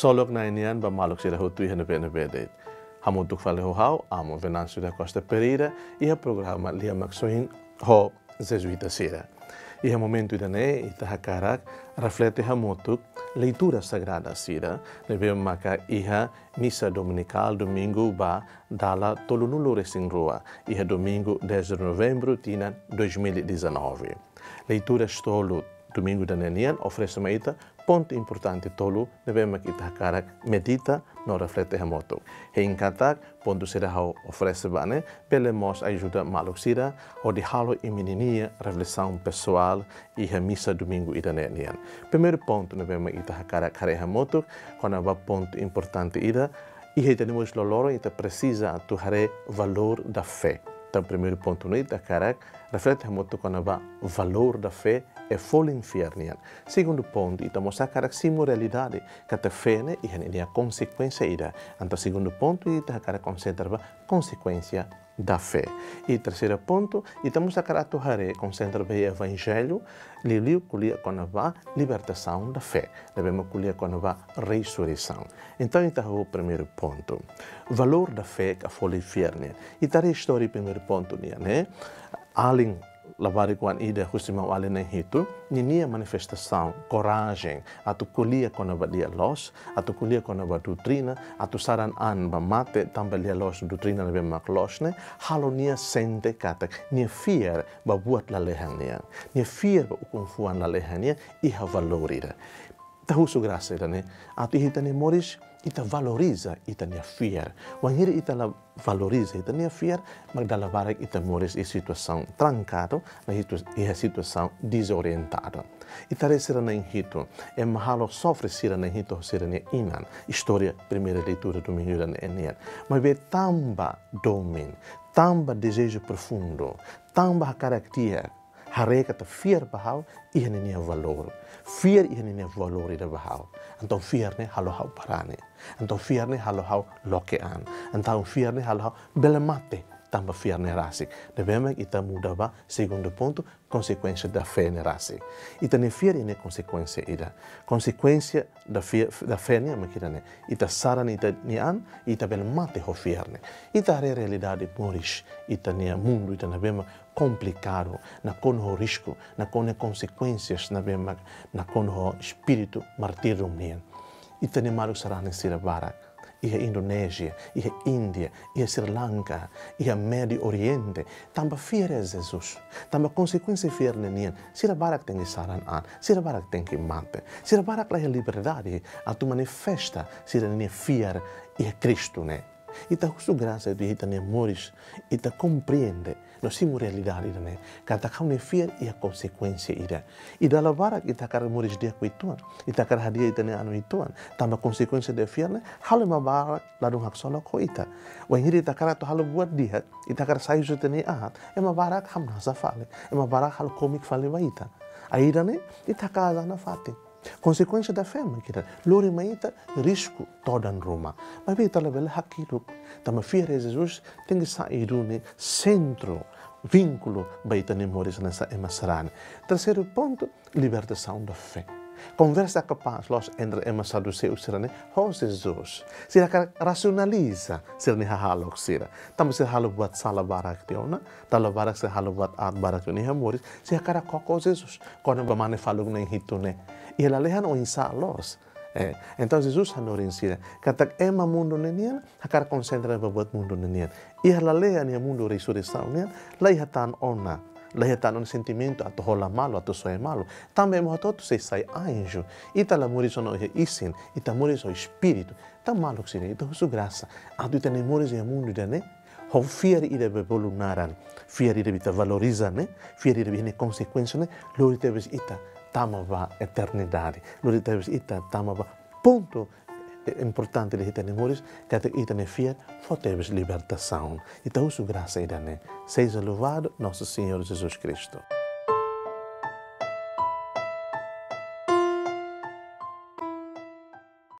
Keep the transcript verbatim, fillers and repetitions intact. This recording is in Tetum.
Ksolok Na'i nian ba maluk sira hotu iha ne'ebé-ne'ebé de'it. Hamutuk fali ho ha'u, Amu Venâncio da Costa Pereira, iha programa Lia Maksoin ho Jesuita sira. Iha momentu ida-ne'e, ita hakarak reflete hamutuk leitura sagrada sira, ne'ebé maka iha misa dominikál domingu ba dala tolunulu-resin-rua, iha domingu dez de novembro, tinan dois mil e dezanove. Leitura tolu domingu ida-ne'e nian oferese mai ita pontu importante tolu ne'ebé mak ita hakarak medita no reflete hamutuk. Hein katak pontu sira ha'u oferese ba ne'e bele mós ajuda maluk sira hodi halo imi-ninia reflesaun pesoál iha misa domingu ida-ne'e nian. Primeiru pontu ne'ebé mak ita hakarak haree hamutuk, kona-ba pontu importante ida, iha ita-nia moris loroloron ita presiza atu haree valor da fé. Entaun, primeiru pontu ne'e ita hakarak reflete hamutuk kona-ba valor da fé, é folin fiar nian. Segundu pontu, ita mós hakarak simu realidade katak fé ne'e iha ninia konsekuénsia ida. Entaun, segundu pontu, ita hakarak konsentra ba konsekuénsia da fé. I terseiru pontu, ita mós hakarak atu haree konsentra ba evanjellu, liuliu ko'alia kona-ba libertasaun da fé, ne'ebé mak ko'alia kona-ba resureisaun. Entaun, ita hahú primeiru pontu. Valor da fé ka folin fiar nian. Ita haree istória primeiru pontu nian, ne'e? Alin labarik-oan ida husi maun-alin na'in-hitu, ninia manifestasaun, korajen, atu ko'alia kona-ba lia-loos, atu ko'alia kona-ba doutrina, atu saran an ba mate, tanba lia-loos doutrina ne'ebé mak loos ne'e, halo nia sente katak, nia fiar ba buat lalehan nian. Nia fiar ba ukun-fuan lalehan nian, iha valor ida. Ita husu grasa ida-ne'e, atu iha ita-nia moris, ita valoriza ita-nia fiar. Wainhira ita la valoriza ita-nia fiar, mak dala barak ita moris iha situasaun trankadu, no situ-, iha situasaun dezorientadu. Ita haree sira na'in-hitu, ema halo sofre sira na'in-hitu ho sira-nia inan. Istória primeira leitura domingu ida-ne'e nian. Maibé tanba domin, tanba dezeju profundu, tanba hakarak di'ak, haree katak fiar ba ha'u iha ninia valor. Fiar iha ninia valor ida ba ha'u. Entaun fiar ne'e halo ha'u barani. Entaun fiar ne'e halo ha'u loke an. Entaun fiar ne'e halo ha'u bele mate tanba fiar ne'e rasik. Ne'ebé mak ita muda ba segundu pontu, konsekuénsia da fé ne'e rasik. Ita-nia fiar iha ninia konsekuénsia ida. Konsekuénsia da fé, da fé nian mak ida-ne'e. Ita saran ita-nia an, ita bele mate ho fiar ne'e. Ita haree realidade moris, ita-nia mundu ida ne'ebé mak komplikadu, nakonu ho risku, nakonu ho konsekuénsias ne'ebé mak, nakonu ho espíritu martíriu nian. Ita-nia maluk sarani sira barak iha Indonézia, iha Índia, iha Sri Lanka, iha Médio Oriente, tanba fiar iha Jesus, tanba konsekuénsia fiar ne'e nian, sira barak tenke saran an, sira barak tenke mate, sira barak laiha liberdade atu manifesta sira-nia fiar iha Kristu ne'e. Ita husu grasa atu iha ita-nia moris, ita komprende no simu realidade ida-ne'e, katak ha'u-nia fiar iha konsekuénsia ida. I dala barak ita hakarak moris di'ak ho uitoan, ita hakarak hadi'a ita-nia an ho uitoan, tanba konsekuénsia da fiar ne'e halo ema barak ladún haksolok ho ita. Wainhira ita hakarak atu halo buat di'ak, ita hakarak sai husi ita-nia aat, ema barak hamnasa fali, ema barak halo komik fali ba ita. Ai ida-ne'e, ita hakarak nafatin. Konsekuénsia da fé mak ida-ne'e, lori mai ita risku todan ruma. Maibé ita labele hakiluk, tanba fiar iha Jesus tenke sai duni sentru, vínkulu ba ita-nia moris hanesan ema sarani. Terseiru pontu, libertasaun da fé. Konversa kapás loos entre ema saduseu sira-ne'e ho Jesus. Sira hakarak rasionaliza sira-nia hahalok sira. Tanba sira halo buat sala barak tiha ona, dala barak sira halo buat aat barak tiha ona iha moris, sira hakarak koko Jesus kona-ba mane faluk na'in-hitu ne'e. Iha lalehan oinsá loos. Eh, entaun Jesus hanorin sira katak ema mundu ne'e nian hakarak konsentra ba buat mundu ne'e nian. Iha lalehan iha mundu resureisaun nian, laiha tan ona, laiha tan ona sentimentu atu hola malu, atu soe malu. Tanba ema hotu-hotu sei sai anju. Ita la moris ona iha isin, ita moris ho espíritu. Entaun maluk sira, ita husu grasa atu ita-nia moris iha mundu ida-ne'e, ho fiar ida be bolu naran, fiar ida be ita valoriza ne'e, fiar ida be iha nia konsekuénsia ne'e, lori tebes ita tama ba eternidade, lori tebes ita tama ba pontu, eh, importante de ita-nia moris, katak ita-nia fiar fó tebes libertasaun. Ita husu grasa ida-ne'e. Seja louvado nosso Senhor Jesus Cristo.